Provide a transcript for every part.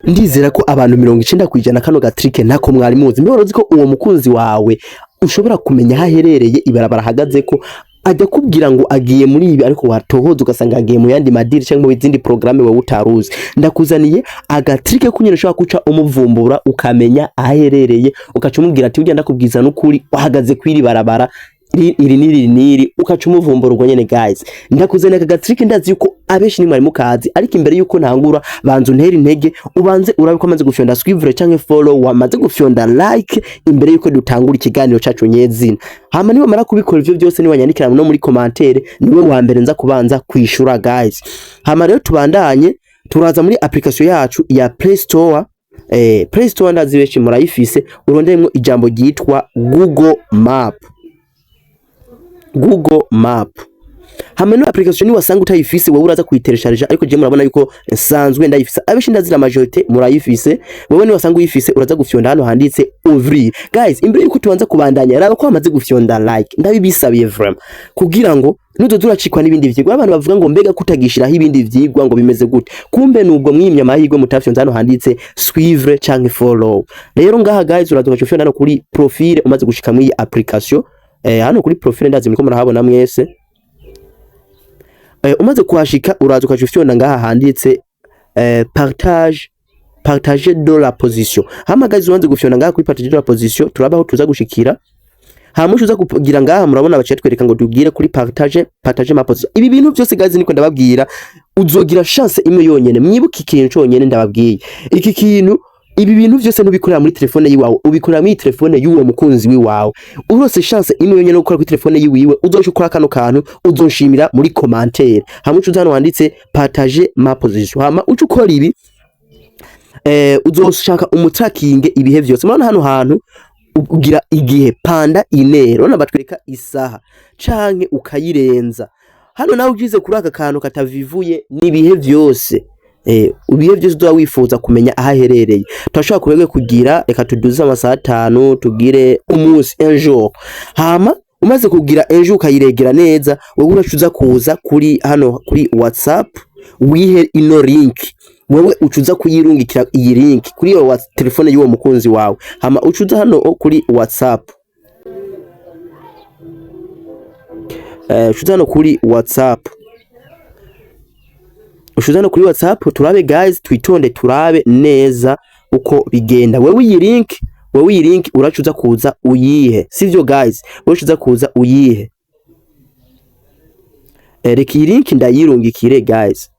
Ndizera ko abantu 90% kano ga trick ntako mwari muzi. Mbe uzi ko uwo mukunzi wawe ushobora kumenya aho aherereye, ibarabara ahagaze, ko ajya kubwira ngo agiye muri ibi, ariko watohoza ugasanga agiye mu yandi madiri cyangwa mu zindi programme wowe utaruzi? Ndakuzaniye aga trick kunyene ushobora kuca umuvumbura, ukamenya aho aherereye, ukaca umubwira ati: "Ugenda kubwiza n'ukuri, wahagaze kwiri barabara iri n'iri n'iri", ukaca umuvumbura ubwo nyene. Guys, ndakuzaniye aka ga trick, ndazi yuko abenshi ni mwari mukazi, ariko imbere yuko ntangura, banza untera intege, ubanze urabe ko amaze gufyonda suivre canke follow, wamaze gufyonda like, imbere yuko dutangura ikiganiro cacu nyezina. Hama niwamara kubikora ivyo byose, niwanyandikira no muri commentaire, niwe wa mbere nza kubanza kwishura, guys. Hama rero tubandanye, turaza muri application yacu ya Play Store. Play Store ndazi benshi murayifise. Uronderemwo ijambo ryitwa Google Map, Google Map. Hamwe no application niwasanga utayifise, wowe uraza kuyiteresharija, ariko je murabona yuko nsanzwe ndayifise. Abenshi ndazira majorité murayifise. Wowe niwasanga uyifise, uraza gufyonda hano handitse ouvrir. Guys, imbere yuko tubanza kubandanya, raba ko wamaze gufyonda like, ndabibisabiye vraiment, kugira ngo nuzoza uracikwa n'ibindi vyigwa. Abantu bavuga ngo: "Mbega kutagishiraho ibindi vyigwa, ngo bimeze gute?" Kumbe nubwo mwimye amahirwe mutafyonza hano handitse suivre canke follow. Rero ngaha, guys, uraza ugaca ufyonda hano kuri profile umaze gushika muri iyi application. Hano kuri profile, ndazi muriko murahabona mwese. Umaze kuhashika, uraza ukaca ufyonda ngaha handitse partage de la position. Hama guys, ubanze gufyonda ngaha kuri partage de la position, turabaho tuza gushikira. Hama uza kugira ngaha, murabona baciye twereka ngo tugire kuri partage ma position. Ibi bintu byose, guys, niko ndababwira, uzogira chance imwe yonyene. Mwibuke ikintu conyene ndababwiye, iki kintu: ibi bintu byose ntubikorera muri telefone yiwawe, ubikorera muri telefone y'uwo mukunzi wiwawe. Urose chance imwe yonyene yo gukora kuri telefone yiwiwe, uzoca ukora kano kantu, uzonshimira muri commentaire. Hama uca uza hano handitse partage ma position, hama uca ukora ibi. Uzoshaka umutrakinge ibihe vyose. Murabona hano hantu ugira igihe panda inere, urabona batwereka isaha canke ukayirenza. Hano nawe ugize kuri aka kantu katavivuye, n'ibihe vyose, ibihe vyose uzoba wifuza kumenya aho aherereye. Turashobora kubegwe kugira, reka tuduze amasaha 5, tugire umunsi, un jour. Hama umaze kugira un jour, ukayiregera neza, wewe uraca uza kuza kuri hano kuri WhatsApp, wihe ino link. Wewe ucuza kuyirungikira iyi link kuri iyo telefone y'uwo mukunzi wawe. Hama ucuza hano kuri WhatsApp, ucuza hano kuri WhatsApp, ucuza hano kuri WhatsApp. Turabe, guys, twitonde, turabe neza uko bigenda. Wewe iyi link uracuza kuza uyihe, sivyo guys? Wewe ucuza kuza uyihe. Reka iyi link ndayirungikire, guys.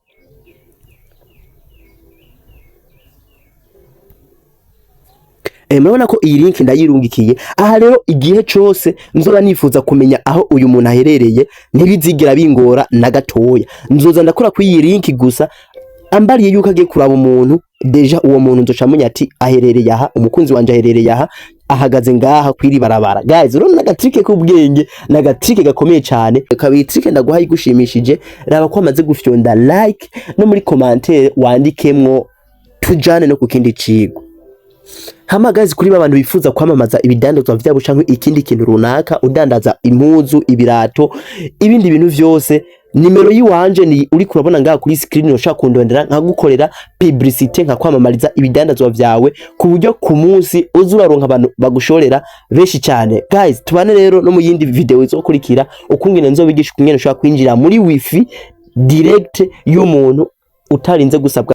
Murabona ko iyi link ndayirungikiye aha. Rero igihe cose nzoba nifuza kumenya aho uyu muntu aherereye, ntibizigira bingora na gatoya. Nzoza ndakora kuri iyi link gusa, ambariye yuko agiye kuraba umuntu, déjà uwo muntu nzoca menya ati aherereye aha, umukunzi wanje aherereye aha, ahagaze ngaha kwiri barabara. Guys, urabona n'aga trick k'ubwenge, n'aga trick gakomeye cyane. Kabiri, trick ndaguhaye igushimishije, raba ko amaze gufyonda like, no muri commentaire wandikemwo, tujane no ku kindi cigwa. Hama guys, kuri abantu bifuza kwamamaza ibidandazwa vyabo canke ikindi kintu runaka, udandaza impuzu, ibirato, ibindi bintu vyose, nimero yiwanje ni uri kurabona ngaha kuri screen. Ushaka kundondera nkagukorera publicité, nkakwamamariza ibidandazwa vyawe, ku buryo ku munsi uza uraronka abantu bagushorera benshi cyane. Guys, tubane rero no mu yindi video izokurikira, ukungene nzobigisha ukungene ushobora kwinjira muri wifi direct y'umuntu utarinze gusabwa.